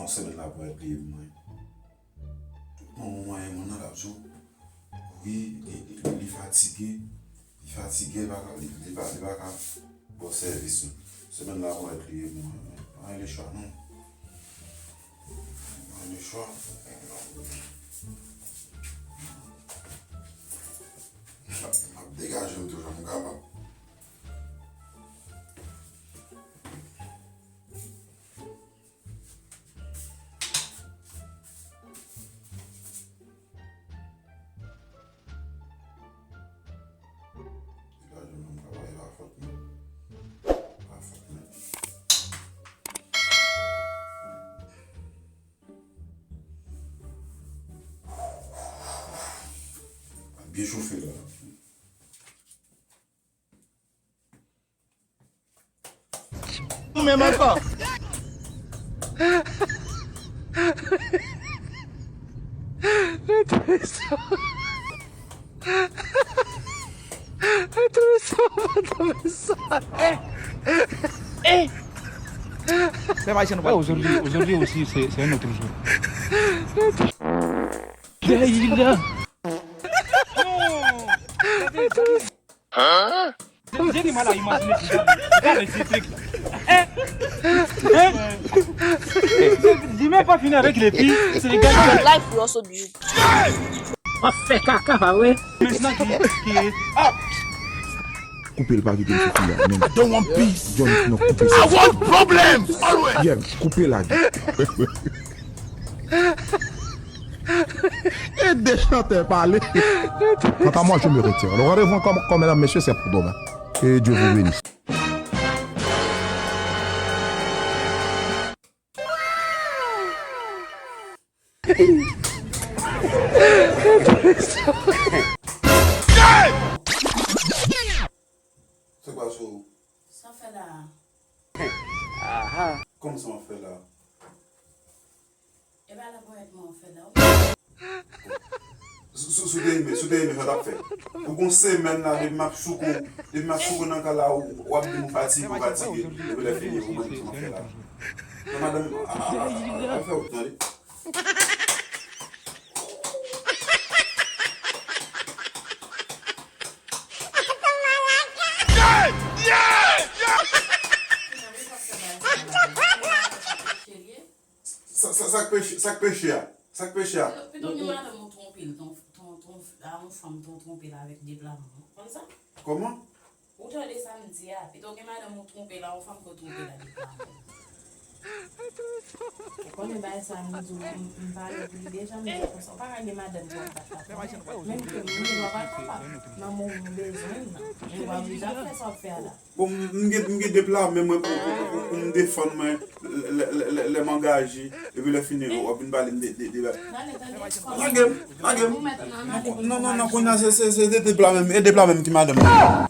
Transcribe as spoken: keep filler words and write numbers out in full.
Semèn la pral pliye pou mwen. Tout moun mwen, moun nan l ap di w, wi, li, li, li, li fatige. Li fatige, li pa ka, li, li pa, li pa ka ba w sèvis ou. Semèn la pral pliye pou mwen. Pa gen lechwa, non. Pa gen lechwa. M ap degaje m tou jan m kapab. Degaje m nan m travay la, fòt mwen. La fòt mwen. Byen chofe la. Ou menm ankò. Pèp ayisyen nou pa. Aujourd'hui, aujourd'hui aussi, c'est, c'est un autre jour. Dèyè la. Hein? J'ai du mal à imaginer tout ça. Regardez ce truc. Hein? Hein? J'ai même pas fini avec les filles. C'est les gars qui... Life, we also do. Ap fè kaka, pa vre? Maintenant qui, qui... Ah! Koupe l, pa kite m sou fi a, menm. I don't want peace. John, non, koupe sa. I want problems, always. Yeah, koupe la. Ede chantè pale. Quant à moi, je me retire. Le rendez-vous encore, encore, mesdames, messieurs, c'est pour demain. Que Dieu vous bénisse. Sa k pase w? Sa w fè la a? Aha. Kòman sa w fè la a? E pa la ponyèt mwen w fè la, wi. Si, si, si w te renmen, si w te renmen, sa w t ap fè? Pou gon semèn la, depi m ap souke w, depi m ap souke w nan kay la, w, w ap di m ou fatige, ou fatige, epi lè fini, ou mande m sa m ap fè la. Nan madanm, a, a, a, a, a fè w tande. Sa, sa, sa k peche, sa k peche a? Sa k peche a? Pito, pito gen madanm ou twonpe l, ton, ton, ton, a yon fanm ton twonpe l avèk de blan moun. Konn sa? Kòman? Ou tande sa m di a? Pito gen madanm ou twonpe l a yon fanm ke w twonpe l a de blan moun. Ou konnen bagay sa m di w, m, m pale pou li deja, m di konsa, ou pa ka gen madanm pou w ap bat la. Menm ke m, m gen dwa pa kapab. Nan moman w bezwen m nan. Men w pa oblije ap fè sa w ap fè a la. Bon, m, m gen, m gen de pla men mwen pou, pou, pou, pou m defann mwen, lè, lè, lè, lè m angaje, epi lè fini, w ap vin pale m de, de, de bagay. Lage m, lage m. Non, non, non, kounye a se, se, se de, de pla men m, e de pla men m ki madanm mwen.